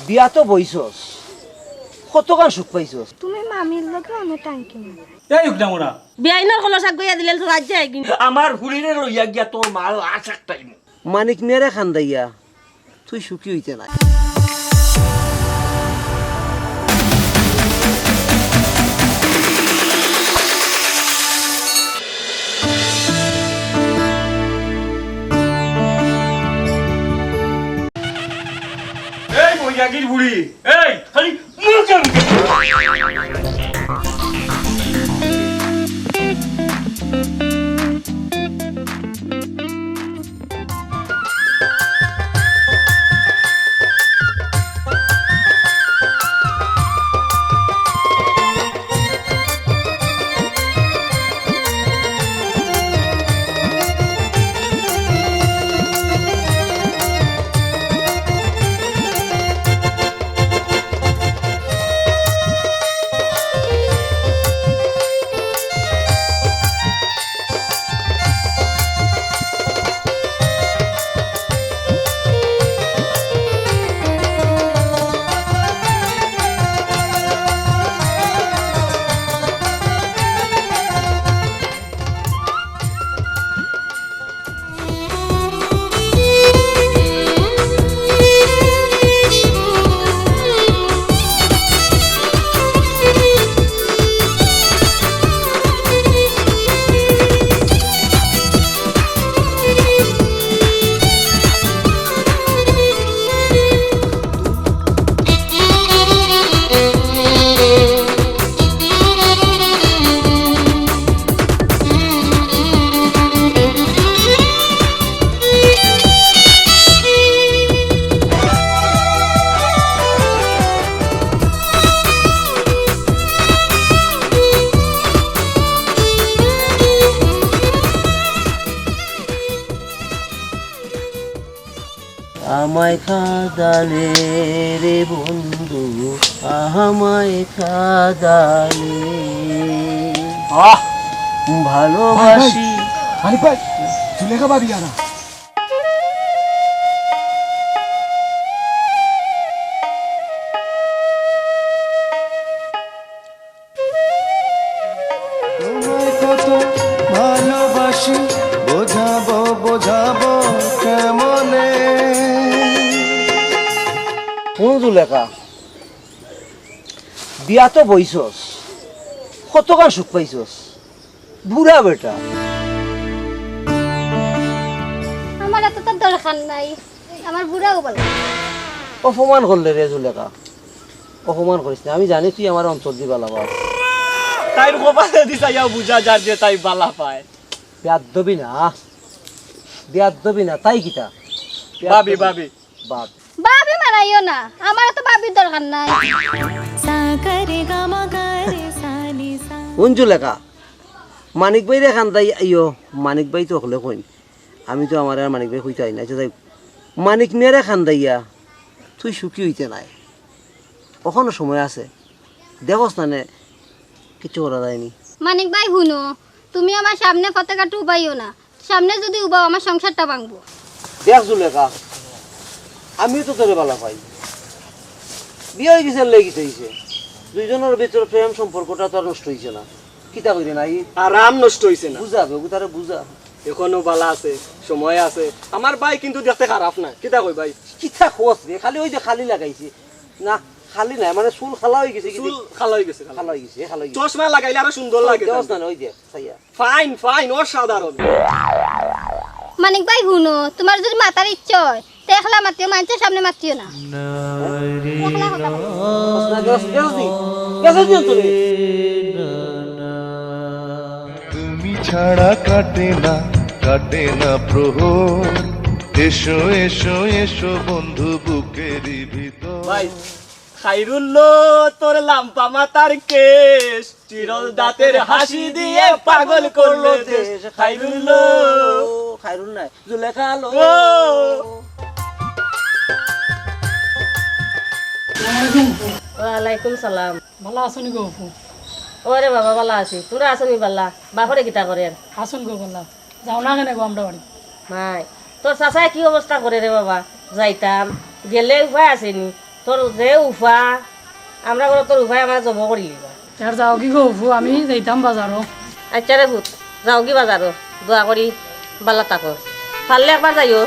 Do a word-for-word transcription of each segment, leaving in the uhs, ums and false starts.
বিয়াত বইছস, কতখান সুখ পাইছস? তুমি মামির লগে অনেক টাঙ্কি মারো। এই উগনা মোরা। বিয়াইনর কলস আগুইয়া দিলে তো রাজ্যে আইগি। আমার ফুরিরে লইয়া গিয়া তোর মাল আশ একটাই। মানিক মিয়ারে খান্দাইয়া তুই সুখী অইতে নায়। এই বৈরাগীর বুড়ি, এই খালি মুখে মুখে। আমায় কাঁদালে রে বন্ধু, আমায় কাঁদালে। আহ! ভালোবাসি। ভাই, ভাই, আরে ভাই, জুলেখা ভাবি আনা। তোমায় কত ভালোবাসি, বোঝাবো, বোঝাবো কেমনে? হুন জুলেখা, বিয়াত বইছস, কতখান সুখ পাইছস? বুড়া বেটা। আমার এত তো দরকার নাই, আমার বুড়াও ভালা। অপমান করলে রে জুলেখা, অপমান করিস না। আমি জানি তুই আমার অন্তর দি ভালা পাস। তাইর কপালে দি চাইয়া বুঝা যার যে তাই ভালা পায়। বেয়াদ্দবি না, বেয়াদ্দবি না, তাই কিতা? ভাবি, ভাবি। বাপ। ভাবি মারাইও না, আমার তো ভাবির দরকার নাই। হুন জুলেখা, মানিক ভাইরে খান্দাই আইও, মানিক ভাই তো হকলে কইন। আমি তো আমার আর মানিক ভাই কইতে আই না। আচ্ছা, যাই হোক, মানিক মিয়ারে খান্দাইয়া তুই সুখী অইতে নায়, অখনো সময় আছে। দেখোস না নে, কিচ্ছু করা যায়নি। মানিক ভাই, হুনো, তুমি আমার সামনে পথে ঘাটে উবাইও না। সামনে যদি উবাও, আমার সংসারটা ভাঙবো। দেখ জুলেখা, আমিও তো তোরে ভালা পাই। বিয়া অই গেছে, লেগিতে অইছে। দুইজনর ভিতরে প্রেম সম্পর্কটা তো আর নষ্ট অইছে না। কিতা কইরে নাই? আরাম নষ্ট অইছে না। বুঝা বে, তারে বুঝা। এখনো ভালা আছে, সময় আছে। আমার ভাই কিন্তু দেখতে খারাপ না। কিতা কই ভাই? কিতা কস বে? খালি ওই যে খালি লাগাইছে। না, খালি না, মানে চুল খালা অই গেছে কি চুল দেখ? খালা অই গেছে, খালা। খালা অই গেছে, খালা অই গেছে। চশমা লাগাইলে আরো সুন্দর লাগে দেখোস তাইলে। না, ওই দেখ, চাইয়া। ফাইন, ফাইন, অসাধারণ। মানিক ভাই, হুনো, তুমার যদি মাতার ইচ্ছা অয়, তে একলা মাতিও, মানষর সামনে মাতিও না। একলা কথা বলো। গেছ, গেছ দি, গেছ দি অন্তরে। তুমি ছাড়া কাটে না, কাটে না প্রহর। এসো, এসো, এসো বন্ধু বুকেরই ভিতর। ভাই, খাইরুল্লো, তোর লাম্বা মাথার কেশ, চিরল দাঁতের হাসি দিয়ে পাগল করলো দেশ। খাইরুল্লো। ও, খাইরুল নায়, জুলেখা লো। ও। ওয়ালাইকুম সালাম। ভালা আছো নি গো অপু? ওরে বাবা, ভালা আছি। তুমরা আছো নি ভালা? বাপরে কিতা করের? আছইন গো ভালা। যাও না কেনে গো আমরার বাড়ি? মাই, তোর চাচায় কি অবস্থা করে রে বাবা? যাইতাম, গেলে উপায় আছে নি? তোর যে উফা, আমরা ঘরো তোর উফায় আমারে জবো করি দিবা। আর যাওগি গো ফুফু, আমি যাইতাম বাজারো। আচ্ছা রে পুত, যাওগি বাজারো, দোয়া করি বালা থাকো। পারলে একবার যাইও।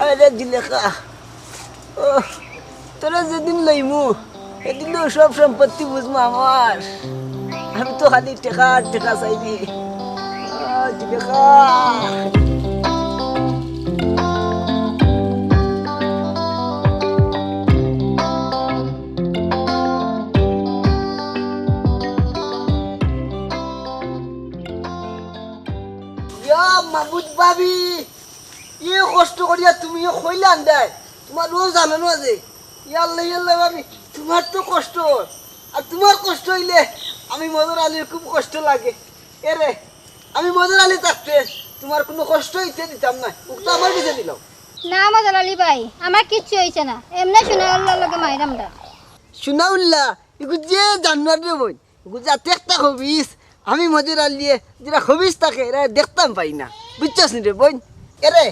আরে জিলেখা, ও, তোরে যেদিন লইমু, এদিন তো সব সম্পত্তি বুঝমু আমার। আমি তো খালি টেকা আর টেকা চাইনি। আহ, জিলেখা। ইয়া মাবুদ ভাবি, ই কষ্ট করিয়া তুমি কইলান দেয়, তোমার রোজ জানো না যে, ইয়াল্লা, ইয়াল্লা ভাবি, তোমার তো কষ্ট অয়। আর তোমার কষ্ট অইলে আমি মদর আলীর খুব কষ্ট লাগে। এরে, আমি মদর আলী থাকতে তোমার কুনু কষ্ট অইতে দিতাম না। উক্তা আমার গেছে দিলাও। না মদর আলী ভাই, আমার কিচ্ছু অইছে না, এমনে সুনাউল্লার লগে মাইরাম দা। সুনাউল্লা, ইগু যে জানোয়ার রে বইন, ইগু জাতে একটা খবিস। আমি মদর আলীয়ে যেরা খবিস থাকে, এরা দেখতাম পাই না, বুঝছস নি রে বইন? এরে,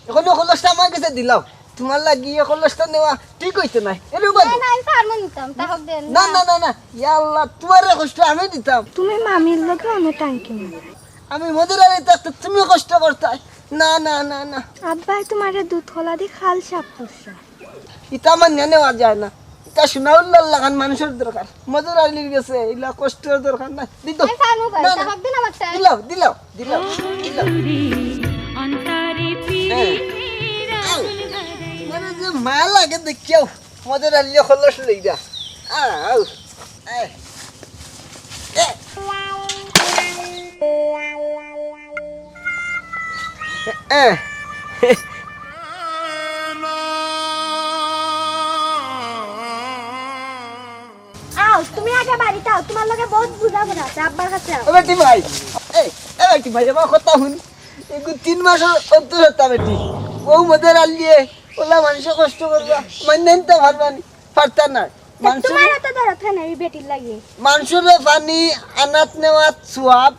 অখন খলসটা আমার গেছে দিলাও, তোমার লাগি ই খলসটা নেওয়া ঠিক অইতো নায়। এরে বাদ না, দেও। না, আমি পারমু নিতাম, তা হোক দেন না, না। না, না, না, ইয়াল্লা, তোমারে কষ্ট আমি দিতাম। তুমি মামির লগে আমি টাঙ্কি মারো। আমি মদর আলী থাকতে তুমি কষ্ট করতায়। না, না, না, না। আব্বায় তোমারে দুধ কলা দি খাল সাফ করছে। ইতা আমার নিয়া নেওয়া যায় না। ইতা সুনাউল্লার লাখান মানুষর দরকার। মদর আলীর গেছে ইলা কষ্টর দরকার নাই। দিত। আমি পারমু ভাই, না, না। তা হোক দেন আমার টাইম। দিলাও, দিলাও, দিলাও, দিলাও। হ্যাঁ। আও। মানে যে মায়া লাগে দেখিয়াও। মদর আলীয়ে খলস লইরা। আও। এ। এ। এ। আও, তুমি আগে বাড়িত আও, তোমার লগে বহুত বুঝাবুঝি আছে, আব্বার কাছে আও। ও বেটি ভাই, এই, এ বেটি ভাই, আমার কথা হুন। এগু তিন মাসর অন্তর হতা বেটি। ও মদর আলীয়ে, ওলা মানুষে কষ্ট করবা, মাইন্না নিতা পারবা নি? পারতা না। তে মানষরে, তোমার অত দরদ কেনে ই বেটির লাগি? মানষরে পানি আনাত নেওয়াত সওয়াব,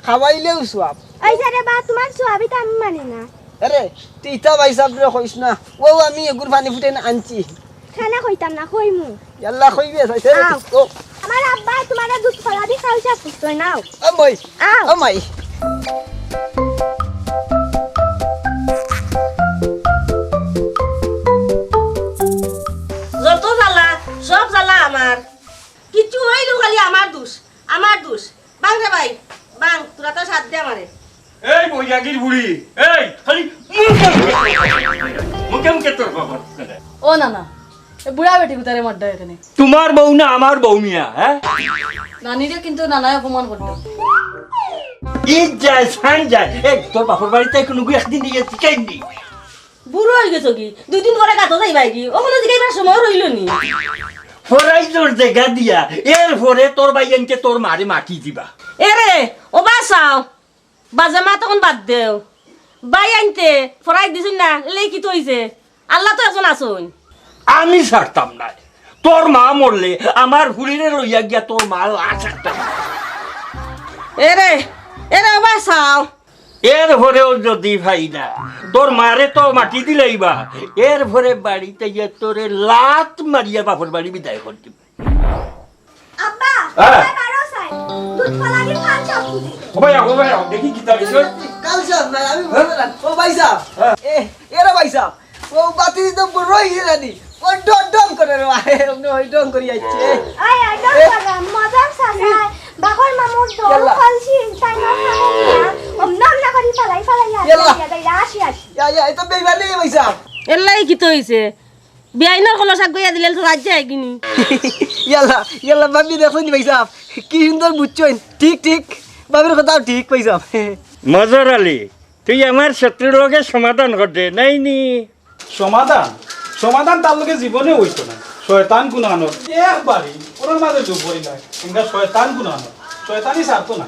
খাওয়াইলেও সওয়াব। ওই যে রে বা, তোমার সওয়াবি তো আমি মানি না। আরে, তুই ইতা ভাইসাবরে কইস না। ও আমি এগুর পানি ফুটাই না আনছি। খানা কইতাম না, কইমু। ইয়াল্লা কইবে, চাইছে রে। আও। ও। আমার আব্বায় তোমারে দুধ কলা দি খাল সাফ করছে, নাও। ও মই। আও। ও মাই। যত জ্বালা, সব জ্বালা আমার। কিচ্ছু অইলেও খালি আমার দোষ, আমার দোষ। বাং রে ভাই, বাং, তোরা তো সাথ দে আমারে। এই বৈরাগীর বুড়ি, এই খালি মুখে মুখে, মুখে মুখে তর্ক কর। ও না না, এ বুড়া বেটি কুতারে মারডা এখানে। তোমার বউ না আমার বউ মিয়া, হ্যাঁ? নানিরে কিন্তু নানায় অপমান করতো। ঈদ যায়, সান যায়, এই তোর বাপর বাড়িত কুনুগু একদিন দিয়া জিকাইনি। বুড়া অই গেছো কি? দুই দিন পরে গাতো যাইবায় কি? অখনো জিকাইবার সময় রইলো নি। ফরাইজর জাগা দিয়া, এর পরে তোর ভাইয়াইন্তে তোর মারে মাটি দিবা। এরে, ও বা চাও, বাজে মাত অখন বাদ দেও। ভাইয়াইন্তে ফরাইজ দিছইন না, এলে কিতা অইছে? আল্লা তো একজন আছইন। আমি ছাড়তাম নায়। তোর মা মরলে আমার ফুড়িরে লইয়া গিয়া তোর মা লাশ একটা। এরে, এরে ও বা চাও। এর পরেও যদি পাই না, তোর মারে তো মাটি দিলাইবা, এর পরে বাড়িত আইয়া তোরে লাত মারিয়া বাপর বাড়ি বিদায় করি দিবা। আব্বা, হ্যাঁ। আব্বা, বারো সাইড। দুধ কলা দি খাল সাফ করি। ও ভাই, ও ভাই, দেখি কিতা অইছে। খাল সাফ না, আমি বুঝলাম। ও ভাইসাব, হ্যাঁ। এ, এরে ভাইসাব, ও বাতি তো বড় অইছে জানি। ও ডং ডং করে রে ভাই, এমনে ওই ডং করি আইছে। আয়, আয়, ডং এ। করে, মজার সাজায়। বাকর মামুর দল ইয়াল্লা। কলসি, তাই না, খাওয়া। অমনে অমনে করি ফালাই, ফালাই, ইয়াল্লা। ইয়াল্লা, ইয়াল্লা, আসি, আসি। ইয়া, ইয়া, এ তো বেইমানি ভাইসাব। এল্লাই কিতা অইছে? বিয়াইনর কলস আগুইয়া দিলে তো রাজ্য আইগিনি। ইয়াল্লা, ইয়াল্লা, ভাবি দেখছইন ভাইসাব, কি সুন্দর বুঝছইন। ঠিক, ঠিক, ভাবির কথাও ঠিক ভাইসাব। মজর আলী, তুই আমার শত্রুর লগে সমাধান কর দে, নাইনি? সমাধান? সমাধান তার লগে জীবনে অইতো না। শয়তান কুনানর। একবারই ওর মাঝে ডুব পড়ি যায়। এঙ্গা শয়তান কুনানর। শয়তানি ছাড়তো না।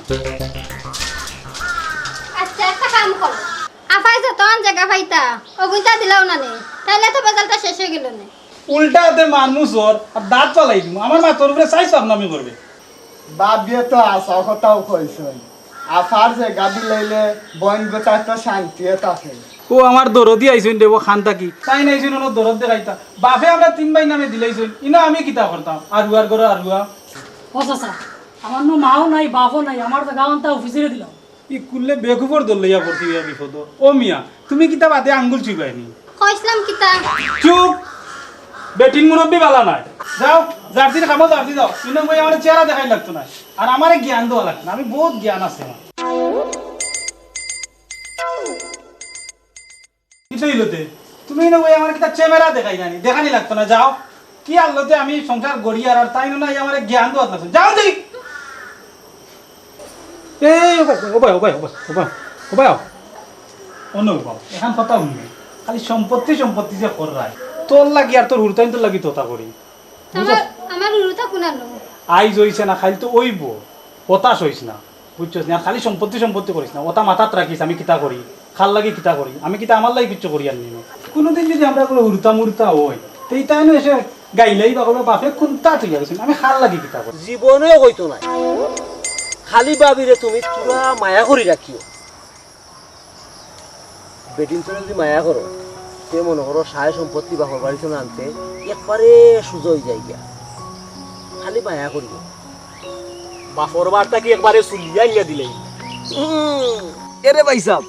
আচ্ছা, একটা কাম করো। আফায় যতখান জাগা পাইতা, অগুইনতা দিলাও না নে, তাইলে তো বেজালটা শেষ অইগেলো নে। উল্টা আতে মারমু চড়, আর দাঁত ফালাই দিমু। আমার মাতর উপরে চাইছ পাকনামি করবে। বাবিয়ে তো হাছা কথাউ কইছইন। আফার জাগা দিলাইলে বইন গোটায় তো শান্তিয়ে থাকে। ও আমার দরদি আইছইন রে, ও খান থাকি। তাইন আইছইন অনো দরদ দেখাইতা। বাফে আমরা তিন ভাইর নামে দিলাইছইন। ইনো আমি কিতা করতাম? আরুয়ার ঘরো আরুয়া। ও চাচা, আমার নু মাও নাই, বাফও নাই, আমার জাগা অনতা অফিসরে দিলাও। ই কুল্লে বেকুফর দল লইয়া পড়ছি ইয়া বিপদ। ও মিয়া, তুমি কিতা বাদে আঙ্গুল চুবায়নি? কইছলাম কিতা? চুপ! বেটিন মুরব্বি বালা নায়। যাও, যার দিন খামো যার দিন যাও। ইনো বই আমার চেহারা দেখাই লাগতো না। আর আমারে জ্ঞান দেওয়া লাগতো না। আমি বহুত জ্ঞান আছে আমার। কিতা অইলো তে? তুমি ইনো বই আমার কিতা চেহারা দেখাই জানি? দেখানি লাগতো না, যাও। কি আল্লতে আমি সংসার গড়ি আর, আর তাইন নাই আমারে জ্ঞান দেওয়া লাগতো। যাও দেখি। এই, ও ভাই, ও ভাই, ও ভাই, ও ভাই, ও ভাই, ও ভাই, ও। অনো বাবা, এখান কথা হুনো। খালি সম্পত্তি, সম্পত্তি যে কররায়। তোর লাগি আর তোর হুরুতাইন্তর লাগি তোতা করি। বুঝছস? আমার, আমার হুরুতা কুনানো? আইজ অইছে না, খাইল তো অইবো। হতাশ অইস না। বুঝছস না? আর খালি সম্পত্তি, সম্পত্তি করিস না। ওটা মাথাত রাখিস, আমি কিতা করি, খার লাগি কিতা করি, আমি কিতা আমার লাগি কিচ্ছু করি আর নিনো। কোনোদিন যদি আমরা কোনো হুরুতা মুরুতা অই, তে ইতা এনো এসে গাইলাই বা কইবা, "বাফে কুনতা থইয়া গেছইন, আমি খার লাগি কিতা করি?" জীবনেও কইতো নায়। খালি ভাবিরে তুমি পুরা মায়া করি রাখিও। বেটিন্তরে যদি মায়া করো, তে মনো করো সয় সম্পত্তি বাফর বাড়ি থনে আনতে একবারে সুজা অইযায় গিয়া। খালি মায়া করিও। বাফর বাড়ি থাকি একবারে ছুলিয়া আনিয়া দিলাই। হুম, এরে ভাইসাব,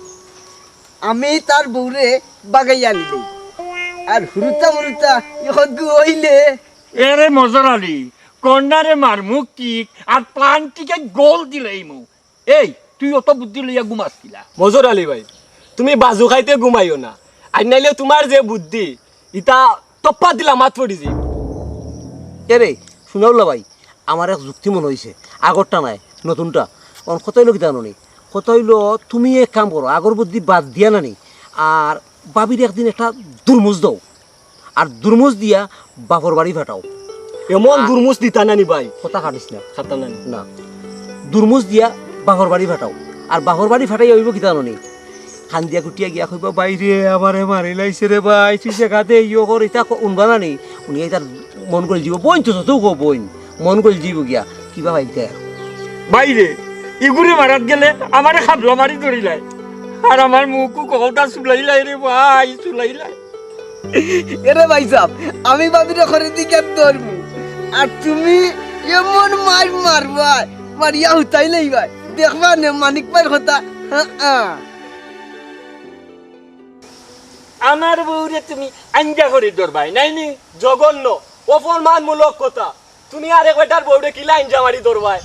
আমি তার বউরে বাগাইয়া আনিলাই। আর হুরুতা মুরুতা ইহদগু অইলে। এরে মজর আলী, কর্নারে মারমু কিক আর প্লান্টিকে গোল দিলাইমু। এই, তুই অত বুদ্ধি লইয়া ঘুমাস কিলা? মজর আলী ভাই, তুমি বাজু খাইতে ঘুমাইও না। আর নাইলে তুমার যে বুদ্ধি, ইতা তপ্পা দিলা মাত পড়ি যাইবো। এরে, হুনাউল্লা ভাই, আমার এক যুক্তি মনো অইছে, আগরটা নায়, নতুনটা। অন কথা অইলো কিতা জানো নি? কথা অইলো, তুমি এক কাম করো, আগর বুদ্ধি বাদ দিয়া না নি, আর ভাবিরে একদিন একটা দুরমুজ দেও। আর দুরমুজ দিয়া বাফর বাড়ি ফাটাও। এমন আ- দুরমুজ দিতা না নি ভাই? কথা কাটিস না। খাতা না নি? না। দুরমুজ দিয়া বাফর বাড়ি ফাটাও। আর বাফর বাড়ি ফাটাইয়া অইবো কিতা জানো নি? কান্দিয়া কুটিয়া গিয়া কইবা, "বাইরে, আমারে মারিলাইছে রে ভাই, তুই যে কাঁদে ইয়ো কর, ইতা ক-, উনবা না নি?" উনি ইতার মন গলি যিবো, বইন তো যত কও বইন, মন গলি যিবো গিয়া, কিবা ভাই ইতা। বাইরে, ইগুরে মারাত গেলে আমারে খাবলা মারি ধরিলায়। আর আমার মুখও কওটা চুলাইলায় রে ভাই, চুলাইলায়। এরে ভাইসাব, আমি ভাবিরে খরে দি কেন ধরমু? আর তুমি এমন মাইর মারবায়, মারিয়া হুতাইলাইবায়। দেখবা নে মানিক ভাইর কথা। হ্যাঁ, হ্যাঁ। আমার বউরে তুমি আঞ্জা করি ধরবায়, নায় নি? জঘন্য, অপমানমূলক কথা। তুমি আরেক বেটার বউরে কিলা আঞ্জা মারি ধরবায়?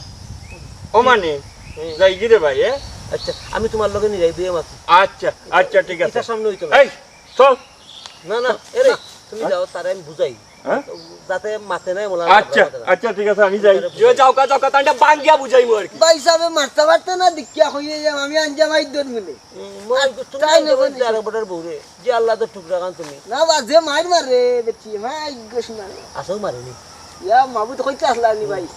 ও মানে, হুম। যাইগি রে ভাই, এ? আচ্ছা, আমি তুমার লগে নি যাই, দুইয়ে মাত। আচ্ছা, আচ্ছা, ঠিক আছে। ইতার সামনে অইতো না। এই, চল। না, না, এরে, তুমি যাও, তারে আমি বুঝাই। হ্যাঁ? যাতে মাতে নায়, মোলা আচ্ছা, মাতে না। আচ্ছা, ঠিক আছে, আমি যাই। যাওগা, যাওগা, তানটা বাঙ্গিয়া বুঝাইমু আর কি। ভাইসাবে মারতা পারতা না, দেখিয়া কইয়া যাম, আমি আঞ্জা মারি ধরমু নে। উম, মই আর তুমি তাই আইলে নয় বলছি। আরেক বেটার বউরে, যে আল্লাহ তো টুকরা খান তুমি। না বা, যে মাইর মারে, বেটি, মাই গোস মারে। আসল মারে নি। ইয়া, মাবুদ কইতে আসলা নি ভাই।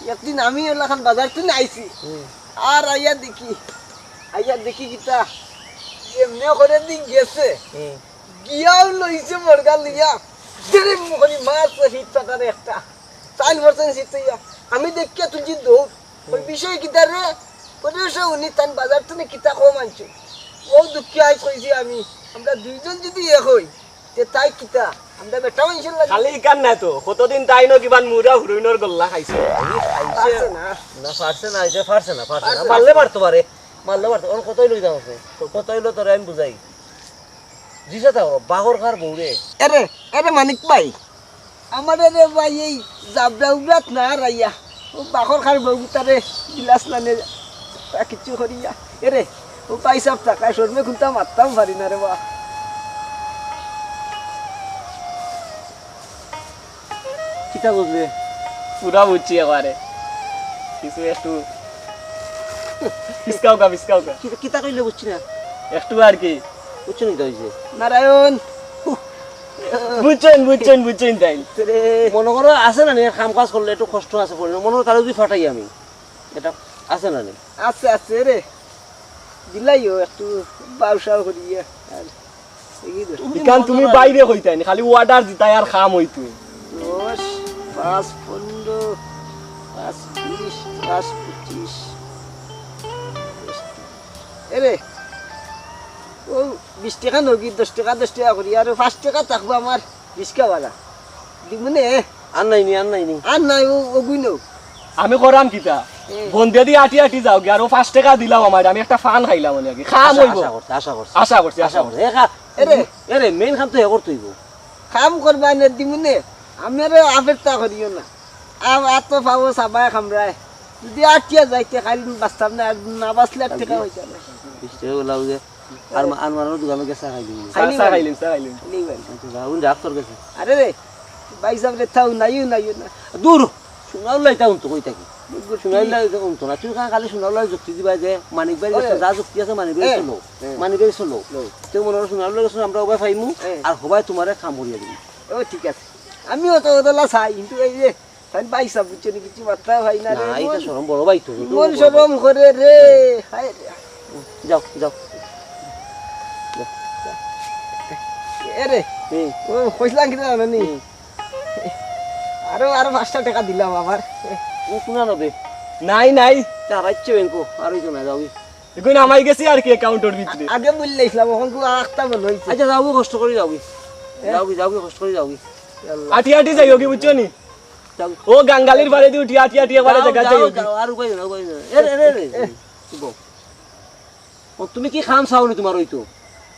একদিন আমি ওলাখান বাজার থনে আইছি। হুম। আর আইয়া দেখি, আইয়া দেখি কিতা, এমনে করে দিন গেছে। হুম। গিয়াও লইছে বর্গা লইয়া। দেরে মুখনি মারছে হিট ফাটারে একটা। তাইন মারছেন হিট হইয়া। আমি দেখিয়া তুলছি দৌড়। ওই বিষয় কিতা রে? ওই বিষয় উনি তান বাজার থনে কিতা কম আনছে। ও দুঃখে আইজ কইছি আমি, আমরা দুইজন যদি এক হই, তে তাই কিতা? আমরা বেটা মানুষের লাগে। খালি ইখান নায় তো, কতদিন তাইনও কিবান মুরা হুরুইনর গল্লা খাইছে। খাইছে। পারছে না। না, পারছে না, এটা পারছে না, পারছে না। পারছে না। মারলে মারতো পারে, মারলে মারতো। ওর কতই লই দাম আছে, কতই লো তোরে আমি বুঝাই। জিসা থাকো, বাঘর খার বউরে। এরে, এরে মানিক ভাই, আমার এরে ভাই এই জাবরা উবরাত না রাইয়া, ও বাঘর খার বউ তারে বিলাস না নে, তা কিচ্ছু করিয়া। এরে, ও ভাই সাহেব টাকা শর্মে কুন্তা মারতাম পারি না রে বা। কিতা বুঝলে? পুরা বুঝছি এবারে। কিছু একটু ফিসকাও কা, ফিসকাও কা। কিতা, কিতা কইলে বুঝছি না। একটু আর কি। বুঝছো নি তো হইছে? নারায়ণ। বুঝছেন, বুঝছেন, বুঝছেন তাই। রে। মনে করো আছে না নি, কাম কাজ করলে একটু কষ্ট আছে, মনে করো তারে যদি ফাটাই আমি, এটা আছে না নি? আছে, আছে রে। দিলাইও একটু বাউসাও করিয়া। আর এই যে ইখান তুমি বাইরে কইতায় নি, খালি অর্ডার দিতায় আর কাম অইতো। দশ, পাঁচ, পনেরো, পাঁচ, বিশ, পাঁচ, পঁচিশ। এরে, ও বিশ টেকা নগদ, দশ টেকা, দশ টেকা করি, আর পাঁচ টেকা থাকবো আমার রিক্সা ভাড়া। দিমু নে? আর নাই নি, আর নাই নি। আর নাই, ও, ওগুই নেও। আমি করাম কিতা? এ। বন্দেদি আটি আটি যাওগি, আর ও পাঁচ টেকা দিলাও আমার, আমি একটা পান খাইলাম অনে আগে। কাম আশা, অইবো। আশা করছি, আশা করছি। আশা করছি, আশা আশা করছি। করছি। এ খা-, এরে। এরে, মেইন কাম তো হে করতে অইবো। কাম করবা নে, দিমু নে। আমি আর আফেরতা করিও না। আ-, আর তো পাবো সাবায় খামরায়। যদি আটিয়া যাইতে খালি বাঁচতাম না, আর না বাঁচলে আর টেকা অইতো না। বিশ টেকা লাও যে। আর মা-, আর মারানো দোকানো গেছে খাইলি। চা, খাইলি চা ভাই। খাইলিম, চা খাইলিম। খাইলি ভাই। আচ্ছা, যা, উনি রাগ তোর গেছে। আরে রে, ভাই সাহেব রে, থাও, নাইও, নাইও না। দূর, সোনাউল্লাহ ইতা উনতো কই থাকি? দূর, সোনাউল্লাহ ইতা উনতো না। তুই খালি সোনাউল্লাহ যুক্তি দিবা যে মানিক ভাইর ওই, গেছে ওই। যা যুক্তি আছে মানিক ভাইর এ, চলো। এ। মানিক ভাইর চলো। লো। তুই মনে করো সোনাউল্লাহ গেছে আমরা হবায় পাইমু, এ। আর হবায় তোমারে কাম করিয়া দিমু। ও, ঠিক আছে। আমিও তো ওদলা চাই, কিন্তু এই যে তাইন ভাই সাহেব বুঝছো নি, কিছু মাত্রা ভাই না রে, না, ইটা মন, শরম বড় ভাই তো, মন শরম করে রে, হায় রে। যাও, যাও। এ রে, হুম। ও, কইছিলাম কি জানো নি? হুম। আরো, আরো পাঁচটা টেকা দিলাম আবার। ও, শোনা না বে। নাই, নাই। তা রাখছে ব্যাংকো, আর ওই তো না, যাও। এখন হামাই গেছি আর কি অ্যাকাউন্টর ভিতরে। আগে বললে ইসলাম, এখন তো আখতা মনে হইছে। আচ্ছা, যাও, কষ্ট করি যাও। হ্যাঁ? যাও, যাও, কষ্ট করি যাও। আল্লাহ। আটি আটি যাইও কি, বুঝছো নি? যাও। ও গাঙ্গালির বাড়ি দি উঠি আটি আটি একবারে যাও, দেখা যাইও যাও, কি? যাও, আর উপায় নাই, উপায় নাই। এ, এ, এ, এ, এ। বউ। ও, তুমি কি কাম চাও নি তোমার ওই তো?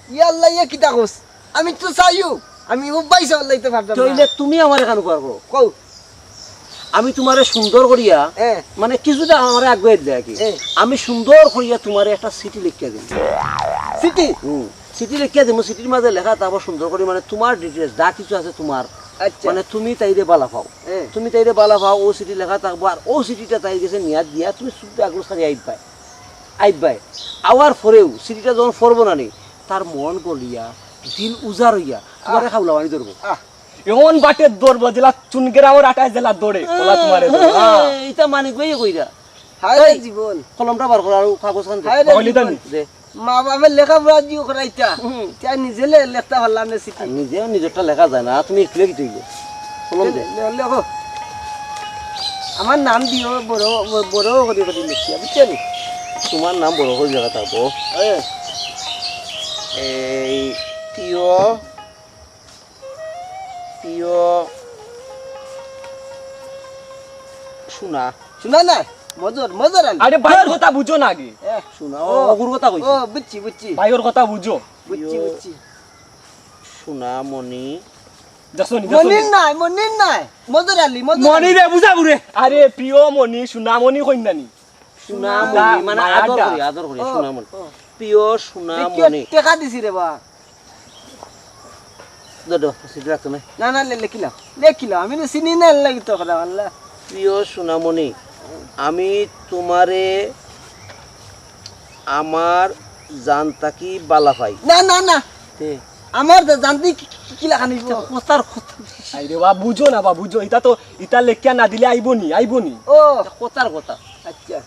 ইয়া আল্লাহ, ইয়া কিতা কস? আমি তো চাইও। আমি ও ভাই সাহেব লাইতে পারতাম না। তাইলে তুমি আমারে কাম করো। কও। আমি তোমারে সুন্দর করিয়া, এ। মানে কিছুটা আমারে আগুয়াই দিলে আর কি। এ। আমি সুন্দর করিয়া তোমারে একটা চিঠি লেখিয়া দিমু। চিঠি? হুম। চিঠি লেখিয়া দিমু, চিঠির মাঝে লেখা থাকবো সুন্দর করি, মানে তোমার details যা কিছু আছে তোমার, আচ্ছা। মানে তুমি তাইরে বালা পাও। এ। তুমি তাইরে বালা পাও, ও চিঠি লেখা থাকবো, আর ও চিঠিটা তাইর গেছে নিয়া দিয়া তুমি শুদ্ধ আগুন সারি আইবায়। আইবায়। আওয়ার পরেও চিঠিটা যখন পড়বো না নি, তার মন গলিয়া, দিল উজাড় অইয়া, তোমারে আহ। খাওলা বানি ধরবো। আহ। এমন বাটে ধরবো, যেলা চুনগ্রামর আটায় যেলা ধরে, ওলা তোমারে ধরবো। হ্যাঁ। ইতা মানিক ভাইয়ে কইরা। হায় রে এই, জীবন। কলমটা বার কর, আর কাগজ খান দে। হায় রে বাকলি জীবন। দে। মা বাপে লেখাপড়া দিও করাইতা। হুম। তাই নিজে লে-, লেখতা পারলাম না চিঠি। আর নিজেও নিজেরটা লেখা যায় না, তুমি একটু লেখি তুই। কলম দে। লে-, লে-, লেখো। আমার নাম দিও, বড়, বড় করি করি লিখিয়া, বুঝছো নি? তোমার নাম বড় করি লেখা থাকবো। হ্যাঁ। এই প্রিয় প্রিয় সোনা। সোনা না, মজর, মজর আলী। আরে ভাইর কথা বুঝো না আগে। এ, সোনা, ও, ও। অগুর কথা কইছি। ও, বুঝছি, বুঝছি। ভাইর কথা বুঝো। বুঝছি, প্রিয় বুঝছি। সোনা মণি। যাসনি, যাসনি। মনির নাই, মনির নাই। মজর আলী, মজর মনি আলী। রে, বুঝা ঘুরে। আরে প্রিয় মণি, সোনা মণি কইন না নি? সোনা সোনা মণি, মানে মায়াটা। আদর করি, আদর করি, ও, সোনা মণি। ও। প্রিয় সোনা দেখি মণি। টেকা দিছি রে বা। দে, দে, সিদ্ধ রাখতো না। না, না, লে-, লেখিলাও। লেখিলাও, আমি তো চিনি না, এর লাগি তো কথা বললা। প্রিয় সোনামণি, আমি তোমারে আমার জান থাকি বালা পাই। না, না, না। তে? আমার তো জান থাকি কি, কি, কি লাখান অইবো? ইটা কথার কথা। আরে বা, বুঝো না বা, বুঝো। ইটা তো, ইটা লেখিয়া না দিলে আইবো নি, আইবো নি। ও। ইটা কথার কথা। আচ্ছা।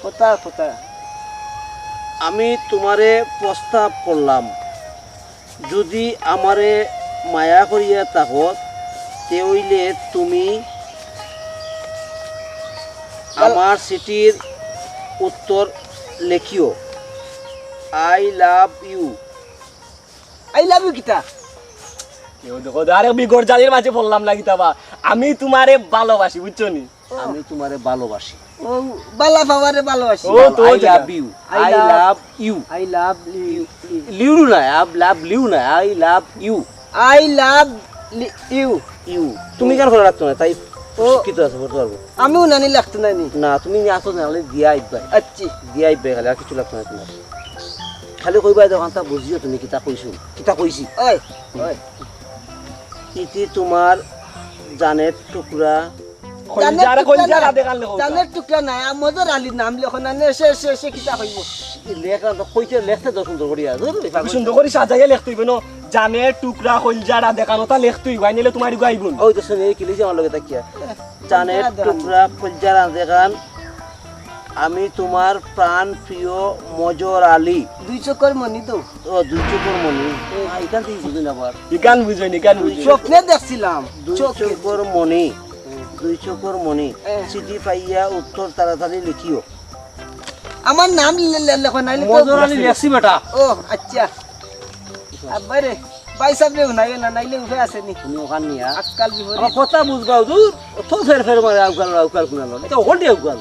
কথা, কথা। আমি তোমারে প্রস্তাব করলাম, যদি আমারে মায়া করিয়া থাকো, তে অইলে তুমি আমার চিঠির উত্তর লেখিও, "I love you।" I love you কিতা? কেউ দেখো, আরে বিগড় জালির মাঝে বললাম না কিতা বা, আমি তোমারে ভালোবাসি, বুঝছো নি? আমি তোমারে ভালোবাসি। ও, বালা পাওয়ারে ভালোবাসি। ও, তো I যেটা। Love you। I I love love you। I love you। লিউ না, আব লাভ লিউ না, I love you। I love লি-, you। You। তুমি কেন করে রাখতো না? তাই ও। শিক্ষিত আছে, পড়তে পারবো। আমিও নানি লাগতো না নি। না, তুমি নি আসো না, হলে দিয়া আইবাই। আচ্ছা। দিয়া আইবাই খালি, আর কিছু লাগতো না তোমার। খালি কইবা, "দোকানটা বুঝিও তুমি কিতা কইছো, কিতা কইছি।" ওই, ওই। ইতি তোমার জানের টুকরা। কলিজার, জানের টুকরা কলিজার না, আধে কান লেখো। জানের টুকরা না, আ, মজর আলীর নাম লেখো না, নে, সে, সে, সে কিতা কইবো? লেখা তো কইতে, লেখতে তো সুন্দর করিয়া, ধুর, এই পাগল। সুন্দর করি সাজাইয়া লেখতে অইবো না। জানের টুকরা, কলিজার আধে কান, ওটা লেখতে অইবো, আই নিলে তোমার ইগো আইবো না। ওই তো শুনে, এই কিলিছে আমার লগে তাকিয়া। জানের টুকরা, কলিজার আধে কান। আমি তোমার প্রাণ প্রিয় মজর আলী। দুই চোখর মণি তো। ও, দুই চোখর মণি। হুম। আ, ইখান থাকি বুঝইন আবার। ইখান বুঝইন, ইখান বুঝইন। স্বপ্নে দেখছিলাম। দুই চোখে। চোখর মণি। হুম। দুই চোখর মণি। হ্যাঁ। চিঠি পাইয়া উত্তর তাড়াতাড়ি লিখিও। আমার নাম লে-, লে-, লেখো, নাইলে তো মজর আলী লেখছি বেটা। ও, আচ্ছা। আব্বারে, ভাই সাহেব রে, নাইলে না, নাইলে উপায় আছে নি। তুমি ওখান নিয়া আজকাল বিপরীত। আমার কথা বুঝবা হুজুর, অত ফের ফের মারে আউকাল, আউকাল কুনালো। এটা হন্ডি আউকাল।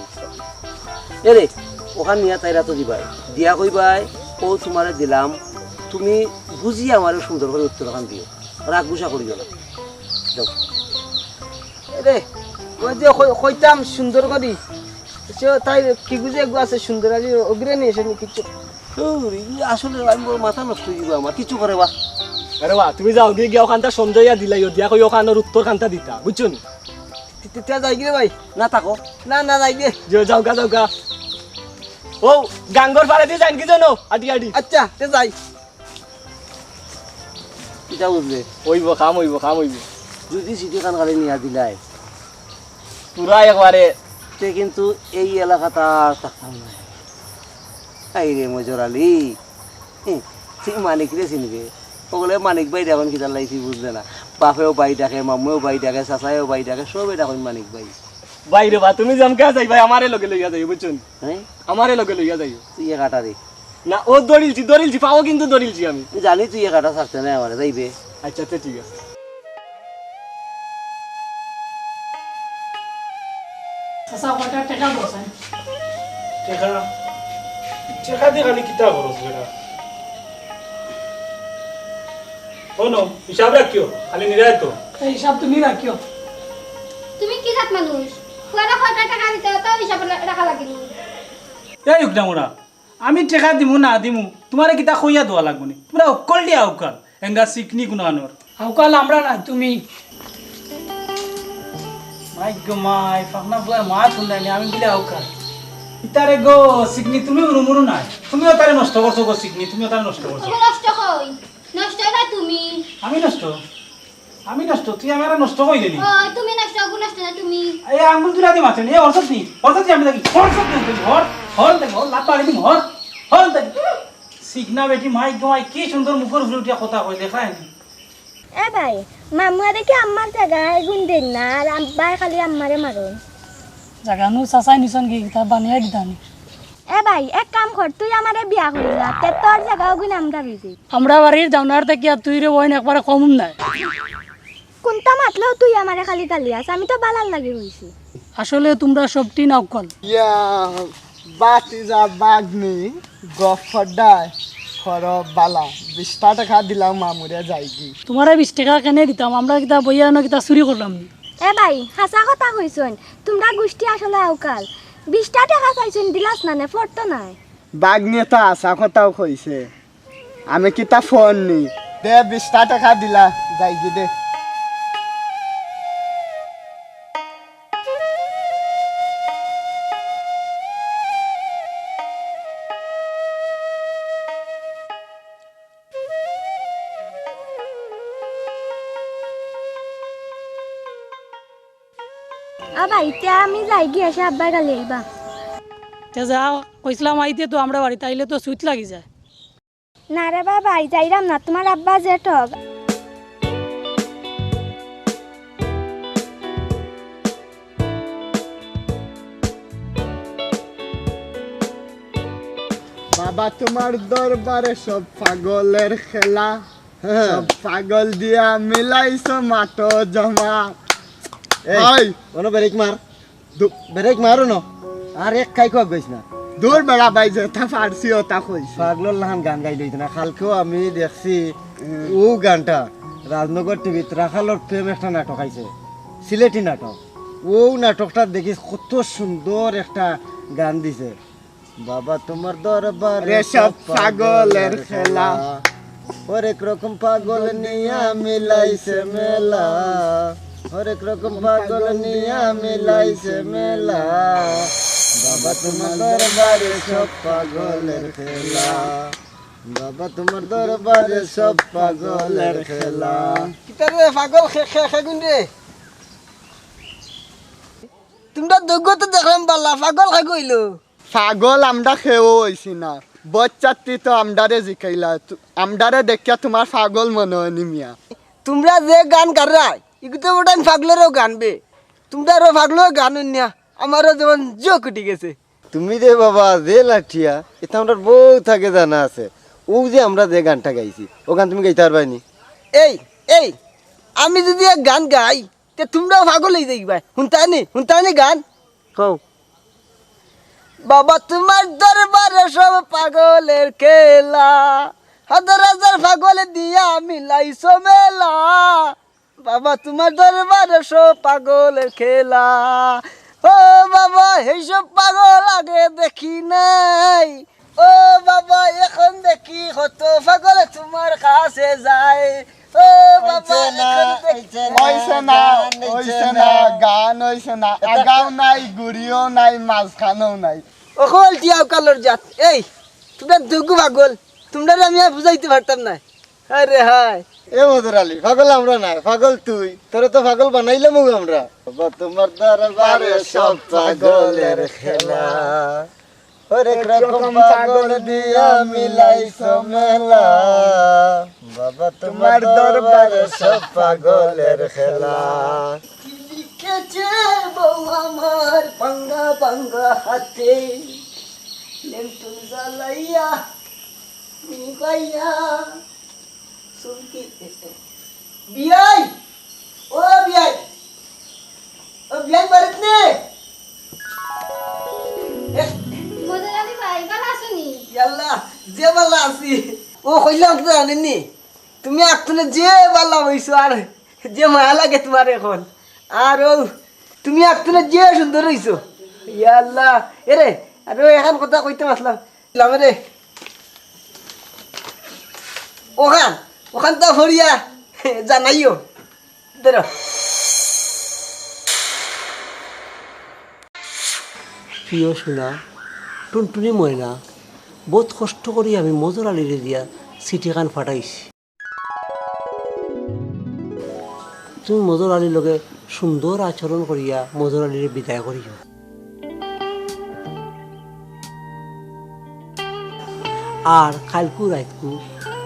এরে, ওখান নিয়া তাইরা তো দিবাই। দিয়া কইবাই, "ও তোমারে দিলাম, তুমি বুঝিয়া আমারে সুন্দর করি উত্তর খান দিও। রাগ গুসা করিও না।" যাও। এরে, ওই যে কই-, কইতাম সুন্দর করি। সে তাই কি বুঝে এগু আছে সুন্দর আর অগ্রে নিয়ে এসে নি কিচ্ছু। ধুর, ই আসলে আমি বড় মাথা নষ্ট অই যাইবো আমার, কিচ্ছু করে বা। আরে বা, তুমি যাও গিয়া, গিয়া ওখানটা সমঝাইয়া দিলাইও, দিয়া কই ওখানোর উত্তর খানটা দিতা, বুঝছো নি? তে-, তে-, তে যাই গি রে ভাই? না থাকো। না, না যাই গি। যে যাও গা, যাও গা। ও, গাঙ্গর পাড়ে দিয়া যাইন কি জানো? আটি আটি। আচ্ছা, তে যাই। কিতা বুঝলে? অইবো, কাম অইবো, কাম অইবো। যদি চিঠি খান খালি নিয়া দিলাই, পুরা একবারে। তে কিন্তু এই এলাকাত আর থাকতাম না। এই রে মজর আলী, হে, তুই মানিক রে চিনবে? ওগুলো মানিক ভাই ডাকইন কিতার লাগি তুই বুঝলে না? বাপেও ভাই ডাকে, মামুয়েও ভাই ডাকে, চাচায়ও ভাই ডাকে, সবে ডাকইন মানিক ভাই। ভাই রে বা, তুমি যেমকা যাইবায়, আমারে লগে লইয়া যাইও, বুঝছো নি? হ্যাঁ? আমারে লগে লইয়া যাইও। তুই এক আটা রে। না, ও দৌড়িলছি, দৌড়িলছি, পাও কিন্তু দৌড়িলছি আমি। আমি জানি তুই এক আটা ছাড়তে নাই আমারে, যাইবে। আচ্ছা, আচ্ছা, ঠিক আছে। চাচা, কয়টা টেকা বলছেন? টেকা? টেকা দি খালি কিতা খরচ বেটা? হুনো, হিসাব রাখিও, খালি নিরায় তো। এই হিসাব তুমি রাখিও। তুমি কি জাত মানুষ? পুয়ারে কয়টা টেকা দিতে, তাও হিসাব রা-, রাখা লাগেনি। এই উকডামুরা, আমি টেকা দিমু না দিমু, তুমারে কিতা কইয়া দেওয়া লাগবো নি? তুমরা অকলটি আউকাল, এঙ্গা চিকনি কুনানোর। আউকাল আমরা না, তুমি। মাই গো মাই, ফাকনা ফুয়ার মা শুনলাই নি, আমি বুলে আউকাল। ইতারে গো, চিকনি তুমি উরুমুরু নাই। তুমিও তারে নষ্ট করছো গো চিকনি, তুমিও তারে নষ্ট করছো। ওগো নষ্ট কই? নষ্ট না তুমি। আমি নষ্ট? আমি নষ্ট, তুই আমারে নষ্ট কইলে নি? ও, তুমি নষ্ট, ওগু নষ্ট না তুমি। এই আঙ্গুল তুলা দি মাতে নি, এ হরছত নি, হরছত নি আমি দেখি, হরছত নি তুই, হর, হর দেখি, হর, লাত বাড়ি দিম, হর, হর দেখি। সিগনা বেটি মাই গো মাই, কি সুন্দর মুখর উপরে উঠিয়া কথা কয়, দেখায় নি। এ ভাই, মামুয়া দেখি আমার জাগা এগুন দেন না, আর আব্বায় খালি আমারে মারুন। জাগা নু চাচাই নিছন কি, তা বানিয়ে দিতাম। এ ভাই, এক কাম কর, তুই আমারে বিয়া করিলা, তে তোর জাগা ওগুন আমরা রইছি। আমরা বাড়ির দাওনার থাকি আর তুই রে বইন একবারে কম নাই। কোনটা মাতলেও তুই আমারে খালি গালি আস, আমি তো বালার লাগি কইছি। আসলে তুমরা সবটি নাউকল। ইয়া, বাতিজা বাগনি, গফরডায়, খরব বালা, বিশটা টেকা দিলাম মামুরে যাইগি। তুমারে বিশ টেকা কেনে দিতাম, আমরা কিতা বইয়া না কিতা চুরি করলাম নি? এ ভাই, হাছা কথা কইছইন, তুমরা গুষ্টি আসলে আউকাল। বিশটা টেকা চাইছইন, দিলাস না নে, ফরতো নায়। বাগনিয়ে তো হাছা কথাউ কইছে। আমি কিতা ফোন নি? দে, বিশটা টেকা দিলা, যাইগি দে। আ ভাই, তে আমি যাইগি, এসে আব্বায় গালি আইবা। তে যাও, কইছলাম আইতে তো আমরা বাড়িত, আইলে তো সুইত লাগি যায়। না রে বাবা, আই যাইরাম না, তুমার আব্বা যে ঠগ। বাবা, তোমার দরবারে সব পাগলের খেলা। হ্যাঁ। সব পাগল দিয়া মিলাইছো মাঠো জমা। এই, ভাই। অনো ব্রেক মার। দু- ব্রেক মারো না। আর এক কাই কোয়া গইস না। দূর বেড়া ভাই, যেটা পারছি ওটা কইছি। পাগলর লাখান গান গাইলে অইতো না। কালকেও আমি দেখছি হুম। ও গানটা রাজনগর টিভিত রাখালর প্রেম একটা নাটক আইছে, সিলেটি নাটক। ও নাটকটা দেখিস কত সুন্দর একটা গান দিছে। বাবা তোমার দরবারে রে সব সব পাগলের পাগলের খেলা। খেলা। হরেক রকম পাগল নিয়া মিলাইছে মেলা। হরেক রকম পাগল নিয়া মিলাইছে মেলা। বাবা তোমার দরবারে সব পাগলের খেলা। বাবা তোমার দরবারে সব পাগলের খেলা। কিতা রে পাগল খে-, খে-, খেগুন রে? তুমরা দুগো তো দেখলাম বালা, পাগল খে কইলো। পাগল আমরা কেউ অইছি না, বচ্চাত্তি তো আমরারে জিকাইলা, তু-, আমরারে দেখিয়া তুমার পাগল মনে অয়নি মিয়া? তুমরা যে গান গাইরায়, ইগু তো বটাইন পাগলরও গান বে। তুমরারও পাগলর গান হুনিয়া আমারও যেমন জোক উঠি গেছে। তুমি রে বাবা যে লাঠিয়া, ইতা আমরার বউত আগে জানা আছে। অউ যে আমরা যে গানটা গাইছি, অউ গান তুমি গাইতা পারবায়নি? এই, এই, আমি যুদি এক গান গাই, তে তুমরাও পাগল অইযাইবায়। হুনতায়নি, হুনতায়নি গান? কও। বাবা তুমার দরবারে সব পাগলের খেলা, হাজার হাজার পাগল দিয়া মিলাইছো মেলা। বাবা তুমার দরবারে সব পাগলের খেলা। ও বাবা, এইসব পাগল আগে দেখি নাই। ও বাবা, এখন দেখি কত পাগল তুমার কাছে যায়। ও বাবা, অইছে না, এখন দেখি অইছে না, গান অইছে অইছে না, না, গান অইছে না। আগাও নাই, গুড়িও নাই, মাঝখানেও নাই। অকল টিয়াও কালোর জাত। এই, তুমরা দুগু পাগল, তুমরারে আমি আর বুঝাইতে পারতাম না। আরে হায়। এ মজর আলী, পাগল আমরা নায়, পাগল তুই। তোরে তো পাগল বানাইলামউ আমরা। বাবা তুমার দরবারে সব পাগলের খেলা, হরেক রকম পাগল দিয়া মিলাইছো মেলা। বাবা তুমার দরবারে সব পাগলের খেলা। কি লিখেছে বউ আমার ভাঙ্গা ভাঙ্গা হাতে, লেন্টন জ্বালাইয়া নিবাইয়া। চুমকি, বিয়াই, ও বিয়াই, ও বিয়াই বাড়িত নি? এ, মজর আলী ভাই, ভালা আছোনি? ইয়াল্লা, যে ভালা আছি। ও কইলাম তো জানেননি, তুমি আত্তনে যে ভালা অইছো আর যে মায়া লাগে তুমার এখন। আর ও, তুমি আত্তনে যে সুন্দর অইছো। ইয়াল্লা, এরে, আর ও এখান কথা কইতাম আছলাম। লামে রে। অখান, অখান তা ফড়িয়া জানাইও। ধরো। প্রিয় সোনা, টুনটুনি ময়না, বউত কষ্ট করি আমি মজর আলীরে দিয়া চিঠিখান ফাটাইছি। তুমি মজর আলীর লগে সুন্দর আচরণ করিয়া মজর আলীরে বিদায় করিও। আর কাইলকু রাইতকু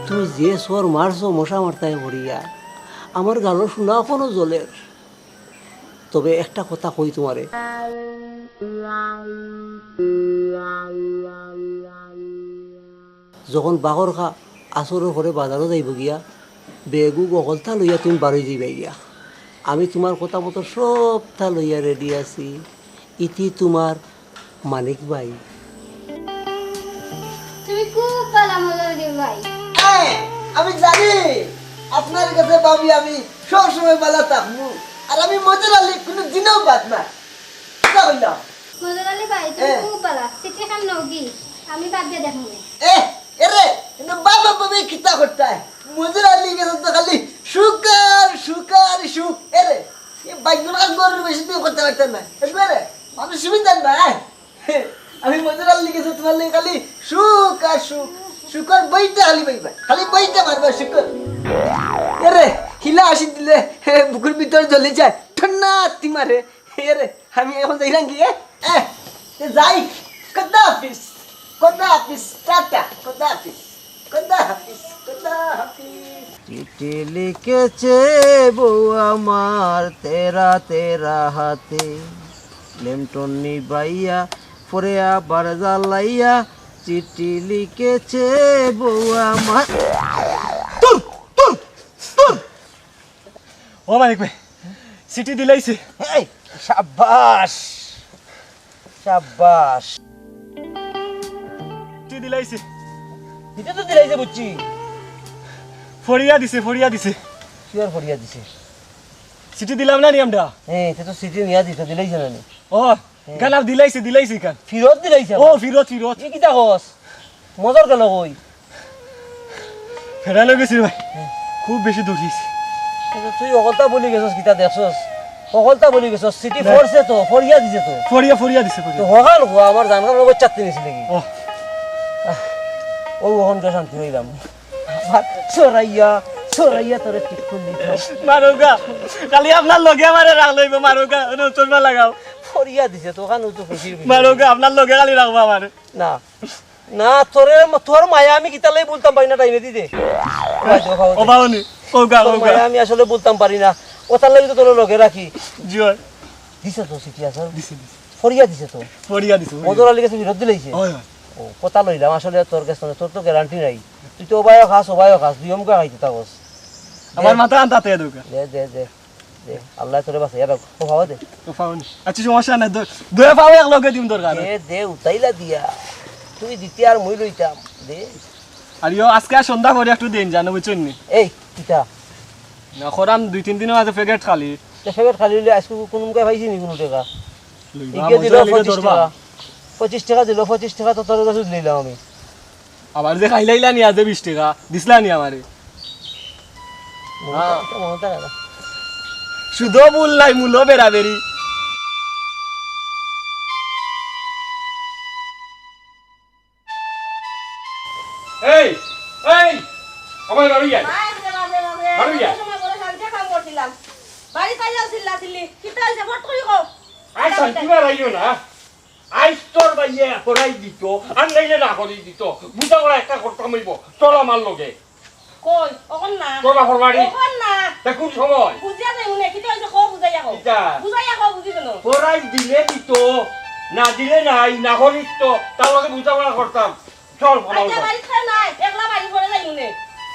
তুমি যে চড় মারছো মশা মারতায় করিয়া, আমার গালো সোনা অখনো জ্বলের। তবে একটা কথা কই তুমারে, যখন বাগর খা আছরর পরে বাজারো যাইবো গিয়া, বেগু অকলতা লইয়া তুমি বারই যাইবায় গিয়া। আমি তুমার কথা মতো সবতা লইয়া রেডি আছি। ইতি তুমার মানিক ভাই। তুমি খুব ভালা মজর আলী ভাই। হ্যাঁ, আমি জানি আপনার কাছে ভাবি আমি সব সময় ভালা থাকমু। আর আমি মজর আলী কুনু দিনও বাদ না। কিতা কইলাম? মজর আলী ভাই, তুমি হ্যাঁ। খুব ভালা। চিঠিখান নেওগি, আমি বাদ দিয়া দেখমু নে। এ, এরে, কিন্তু বাবা বাবা কিতা করতায়? মজর আলী গেছে তো খালি সুখ আর সুখ আর সুখ। এরে, এ বাইগুন আর গরুর বেশি তুমি করতে পারতাম না। একবারে, মানুষ সুবিধা না, হ্যাঁ? আমি মজর আলী গেছে তুমার লাগি খালি সুখ আর সুখ। সুখর বইটা খালি বইবা। খালি বইটা মারবা সুখর। এরে, হিলা আসি দিলে, হে, বুকুর ভিতর জ্বলি যায়। ঠান্ডা তিমারে। এরে, আমি এখন যাইরাম গি, এ? এ, এ, যাই। খোদা হাফিজ, খোদা হাফিজ, টাটা, খোদা হাফিজ, খোদা হাফিজ, খোদা হাফিজ। চিঠি লিখেছে বউ আমার তেরা তেরা হাতে, লেমটন নিবাইয়া পরে আবার জ্বালাইয়া। চিঠি লিখেছে বউ আমার। তুর, তুর, তুর। ও মানিক ভাই, চিঠি দিলাইছে। এই, সাব্বাস, সাব্বাস। চিঠি দিলাইছে। দিতে তো দিলাইছে বুঝছি। ফড়িয়া দিছে, ফড়িয়া দিছে। কিওর ফড়িয়া দিছে? চিঠি দিলাম না নি আমরা? এই, তে তো চিঠি নিয়া দিতে দিলাইছে না নি? ও, হ্যাঁ। গালাম দিলাইছে, দিলাইছে কান। ফিরত দিলাইছে ও, আবার? ফিরত, ফিরত। ই কিতা কস? মজর গেল কই? ফেরাইল গেছি ভাই। হুম। খুব বেশি দুঃখ অইছে। কিন্তু তুই অকলতা বলি গেছস, কিতা দেখছস? অকলতা বলি গেছস, চিঠি না। ফড়ছে তো, ফড়িয়া দিছে তো। ফড়িয়া, ফড়িয়া দিছে, তো ফড়িয়া। হকাল হো, আমার জানগার লোক চাকরি নিছিল কি? ও। আহ, ও অখন গিয়া শান্তি অইলাম। আবার চড়াইয়া, ছড়াইয়া তোরে ঠিক করলি তো। মারুগা, খালি আপনার লগে আমারে রাখলে অইবো, মারুগা, অনো চশমা লাগাও। ফরিয়া দিছে তো, ওখানে তো খুশির বিষয়। মারুগা, আপনার লগে খালি রাখবা আমারে। না, না, তোরে, তোর মায়া আমি কিতালাই ভুলতাম পারি না, টাইমে দি দে। ওবা অনি, কউক্কা, তোর কউক্কা। মায়া আমি আসলে ভুলতাম পারি না, ও তার লাগি তো তোর লগে রাখি। জি অয়। দিছে তো চিঠি আছে? দিছে, দিছে। ফরিয়া দিছে তো? ফরিয়া দিছে, ফরিয়া। মদর আলীর গেছে ফিরত দিলাইছে? অয়, অয়। ও, কথা লইলাম, আসলে তোর গেছে না, তোর তো গ্যারান্টি নাই। তুই তো ওবায়ও খাস, ওবায়ও খাস, দুই অমুকা খাইতে থাকস। আমার দে। মাথা আনতাতে দোকা। দে, দে, দে। দে, আল্লায় তোরে বাঁচাইয়া রাখো। ও, পাও দে। ও, পাও নি। আচ্ছা, সমস্যা নাই, দে, দে, পাও এক লগে দিম দরকার। দে, দে, উতাইলা দিয়া। তুই দিতে আর মুই লইতাম। দে। আর ইয়ো, আজকে আর সন্ধ্যা করে একটু দিন জানো, বুঝছইন নি? এই, কিতা? না, খরাম দুই তিন দিনর মাঝে প্যাকেট খালি। তে প্যাকেট খালি অইলে আজকে কুনু মুখে পাইছি নি কুনু টেকা? লইবা, ইগে মজা দিল অইলে পঁচিশ ধরবা। টেকা। পঁচিশ টেকা দিল, পঁচিশ টেকা তো তোর কাছে লইলাম আমি। আবার যে খাইলাইলা নি আজ বিশ টেকা, দিছলা নি আমারে? মনে হ্যাঁ। থাকে, মনে থাকে না। শুধু ভুল নাই, মূলও বেরাবেরি। এই, এই, আমার বাড়ি যায়। বাপরে, বাপরে, বাপরে। বাড়ি যায়। এত সময় পরে শান্তি কাম করছিলাম। বাড়ি তাই যাও চিল্লা চিল্লি। কিতা হইছে? ফট করি কও। আর শান্তি বাড়াইও না। আইজ তোর ভাইয়ে ফরাই দিত, আর নাইলে না করি দিত। বুঝা পড়া একটা করতাম অইব। চল আমার লগে। কই? অখন না। তোর বাপর বাড়ি? অখন না। তা কোন সময়? বুঝিয়া যাই মনে, কিতা হইছে কও বুঝাইয়া কও। কিতা? বুঝাইয়া কও, বুঝি কেন? ফরাই দিলে দিত, না দিলে নাই, না করিস তো, তার লগে বুঝা পড়া করতাম। চল, আমার আচ্ছা, লগে। বাড়িত কেউ নাই, একলা বাড়ি পড়ে যাই মনে।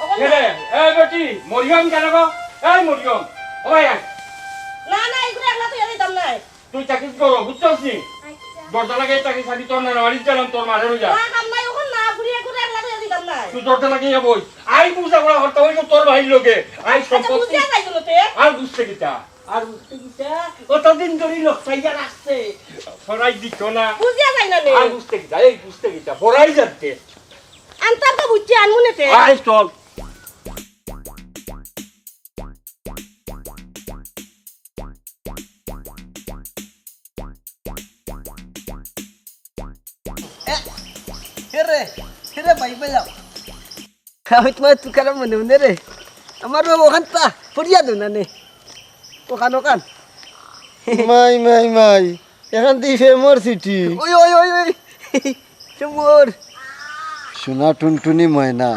অখন না। এরে, এই বেটি, মরিয়ম কেন গো? এই মরিয়ম, ওই আয়। না, না, এগুলো একলা তো যাইতাম না। তুই চাকরি করো, বুঝছস নি? আচ্ছা। দরজা লাগাই চাকরি চাবি তোর না, বাড়ির জানাম তোর মারে রইয়া। না, কাম নাই, অখন না, ঘুরিয়া ঘুরিয়া একলা তো যাইতাম না। তুই দরজা লাগাই বই। আই বুঝা পড়া করতে হইব তোর ভাইর লগে। আই আচ্ছা, সম্পত্তি। বুঝিয়া যাই কেন তে? আর বুঝতে কিতা? আর বুঝতে কিতা? অতদিন ধরে লোক চাইয়া রাখছে। ফরাই দিত না। বুঝিয়া যাই না নে। আর বুঝতে কিতা? এই বুঝতে কিতা? ফরাই জানতে। আনতাম তো বুঝছি, আনমু নে তে। আয় চল। এ, এ রে, এ রে ভাই, ভাই, যাও। আমি তোমার তুকারাম মনে মনে রে। আমার বাবা অখান তা পড়িয়া দেও না নে। অখান, অখান। মাই, মাই, মাই। অখান দি প্রেমর চিঠি। ওই, ওই, ওই, ওই। প্রেমর। সোনা টুনটুনি ময়না,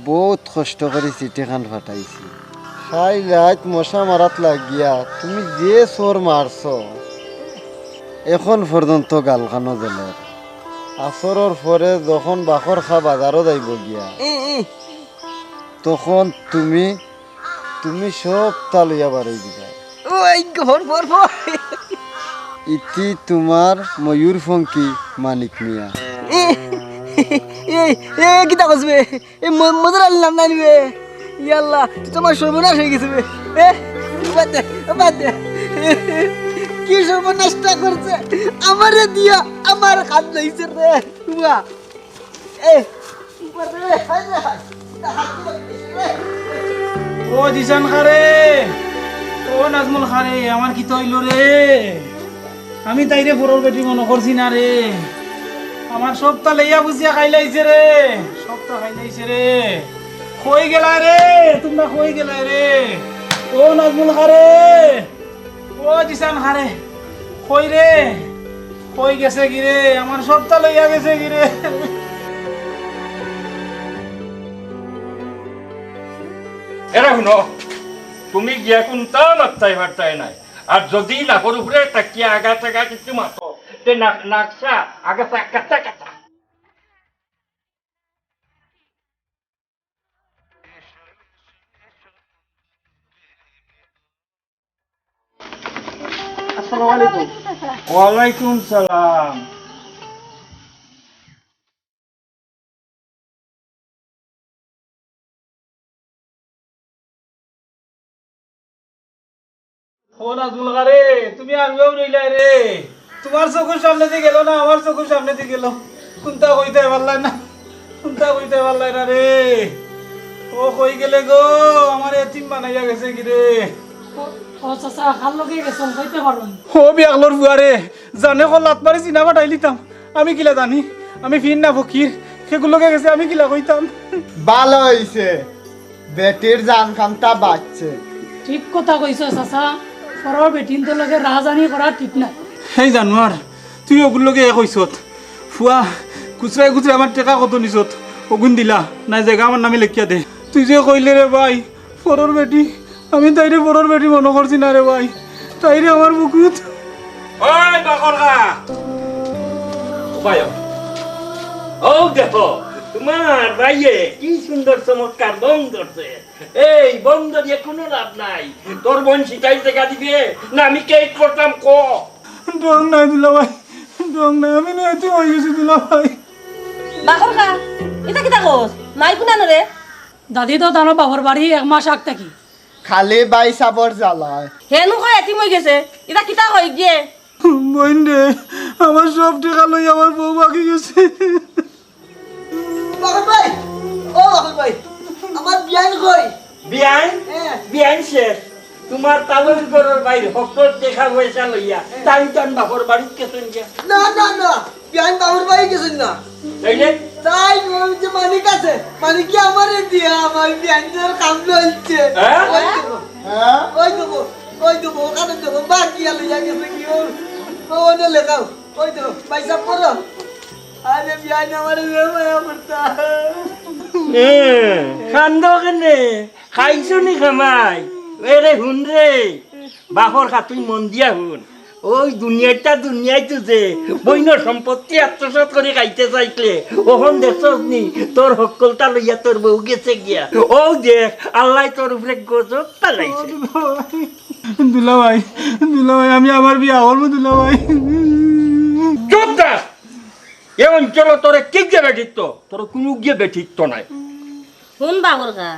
বউত কষ্ট করি চিঠিখান পাঠাইছি। কাইল রাইত মশা মারাত লাগিয়া তুমি যে চড় মারছো, অখন পর্যন্ত গালখানো জ্বলের। আসরর পরে যখন বাকর খা বাজারো যাইব গিয়া, ই, ই। তখন তুমি, তুমি সবতা লইয়া বারই দিবা। ওই ঘর পর পর। ইতি তোমার ময়ূরপঙ্খী মানিক মিয়া। এ, এ, এ, কিতা কস বে? এ ম-, মদর আলীর নাম নানি বে? ইয়াল্লা, তুই তো আমার সর্বনাশ অই গেছে বে। এ, বাদ দে, বাদ দে। কি সর্বনাশটা করছে? আমারে দিয়া, আমার হাত লইছে রে। উয়া। এ, বাদ দে, হায় রে, হায়। ও জিসান খারে, ও নাজমুল খারে, আমার কিতা অইলো রে? আমি তাইরে পরর বেটি মনো করছি না রে। আমার সবতা লইয়া বুঝিয়া খাইলাইছে রে, সবতা খাইলাইছে রে। কই গেলায় রে, তুমরা কই গেলায় রে? ও নাজমুল খারে, ও জিসান খারে, কই রে? কই গেছে গি রে? আমার সবতা লইয়া গেছে গি রে? এরে হুনো, তুমি গিয়া কুনতা মাততায় পারতায় নায়। আর যুদি নাকর উপরে থাকিয়া আগা টাগা কিছু মাতো, তে নাক, নাকশা আগা কাটা কাটা। আসসালামু আলাইকুম। ওয়ালাইকুম সালাম। ও নাজমুল খারে, তুমি আর উয়াও রইলায় রে। তুমার চকুর সামনেদি গেল না, আমার চকুর সামনেদি গেল। কুনতা কইতায় পারলায় না, কুনতা কইতায় পারলায় না রে। ও কই গেলে গো, আমারে এতিম বানাইয়া গেছে গি রে। ও, ও চাচা, কার লগে গেছইন, কইতা পারইন? ও বিয়াকলর ফুয়ারে, জানে কো লাত মারি চিনা ফাটাইলিতাম। আমি কিলা জানি, আমি ফির না ফকির, কেগুর লগে গেছে আমি কিলা কইতাম। ভালা অইছে, বেটির জান খান্তা বাঁচছে। ঠিক কথা কইছো চাচা, পরর বেটিন্তর লগে রাহাজানি করা ঠিক না। হেই জানোয়ার, তুই অগুর লগে এক অইছত। ফুয়া, খুচরায় খুচরায় আমার টেকা কত নিছত, অগুন দিলা, নায় জেগা আমার নামে লেখিয়া দে। তুই যে কইলে রে ভাই, পরর বেটি, আমি তাইরে পরর বেটি মনো করছি না রে ভাই, তাইরে আমার বুকুত। ওই বাকরখা, উবায় অ। অউ দেখো, তুমার ভাইয়ে কি সুন্দর চমৎকার বং ধরছে। এই বং ধরিয়া কুনু লাভ নাই। তোর বইন সিটাই টেকা দিবে না, আমি কেক করতাম ক। ঢং নাই দুলাভাই, ঢং নাই, আমি না এতিম অইগেছি দুলাভাই। বাকরখা, ইতা কিতা কস? মাই কুনানো রে? দাদি তো তান বাপর বাড়ি এক মাস আগ থাকি। খালি ভাইসাবর জ্বালায়। হেনু কয় এতিম অইগেছে, ইতা কিতা কয় গিয়ে? বইন রে, আমার সব টেকা লই আমার বউ ভাগি গেছে। বাকর ভাই, ও বাকর ভাই, আমার বিয়াইন কই? বিয়াইন? হ্যাঁ। বিয়াইন শেষ। তুমার তালুর ঘরর বাইর হকল টেকা পয়সা লইয়া তাইন তান বাপর বাড়িত গেছইন গিয়া। না, না, না, বিয়াইন বাপর বাড়ি গেছইন না। তাইলে? তাইন ওই যে মানিক আছে, মানিকে আমারে দিয়া আমার বিয়াইনর কাম লইছে। হ্যাঁ? ওই দেখো, হ্যাঁ? ওই দেখো, ওই দেখো, ওখানে দেখো, বাগিয়া লইয়া গেছে কি ও? ও, ওনে লেখাও। ওই তো, ভাইসাব পড়ো। আরে বিয়াইন আমারে যে মায়া করতা। এ, কান্দো কেনে? খাইছো নি কামাই? এরে হুন রে, বাকরখা তুই মন দিয়া হুন। ওই দুনিয়াটা দুনিয়ায় তো যে বইনর সম্পত্তি আত্মসাৎ করি খাইতে চাইলে, অখন দেখছস নি, তোর হক্কলটা লইয়া তোর বউ গেছে গিয়া। অউ দেখ, আল্লায় তোর উপরে গজব ফালাইছে। দুলাভাই, দুলাভাই, আমি আবার বিয়া করমু দুলাভাই। চুপ থাক! এ অঞ্চলো তোরে কিগুয়ে বেটিত্ব, তোরে কুনুগুয়ে বেটিত্ব নায়। হুন বাকরখা,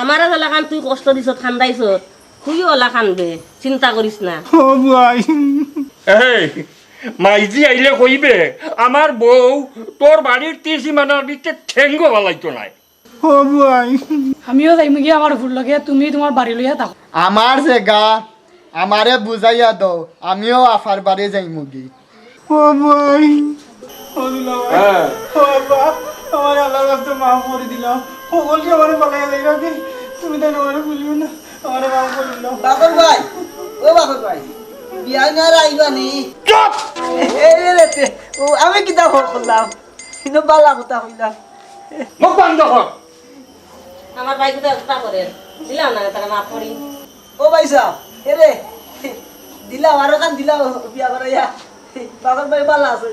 আমারে যেলাখান তুই কষ্ট দিছত, কান্দাইছত, তুইও অলা কানবে, চিন্তা করিস না। ও ভাই। এই, মাইজি আইলে কইবে, আমার বউ তোর বাড়ির ত্রিসীমানার ভিতরে ঠেঙ্গো ফালাইতো নায়। ও ভাই। আমিও যাইমুগি আমার ফুর লগে, তুমি তুমার বাড়ি লইয়া থাকো। আমার জেগা, আমারে বুঝাইয়া দেও, আমিও আফার বাড়ি যাইমুগি। ও ভাই। ও দুলাভাই। হ্যাঁ। ও আব্বা, আমারে আল্লার ওয়াস্তে মাফ করি দিলাও। হকলকে আমারে ফালাইয়া যাইরাগি, তুমি তাইন আমারে ভুলিও না, আমারে মাফ করি দিলাও। বাকর ভাই, ও বাকর ভাই, বিয়াইন আর আইবা নি? চুপ! এ, এ, এ, এ, ও, আমি কিতা ভুল করলাম? ইনো বালা কথা কইলাম। মুখ বন্ধ কর। আমার ভাই কিতা কিতা করে? দিলাও না, তারা মাফ করি। ও ভাইসাব, এরে, দিলাও, আরোখান দিলাও, বিয়া করাইয়া। বাকর ভাই বালা আছে।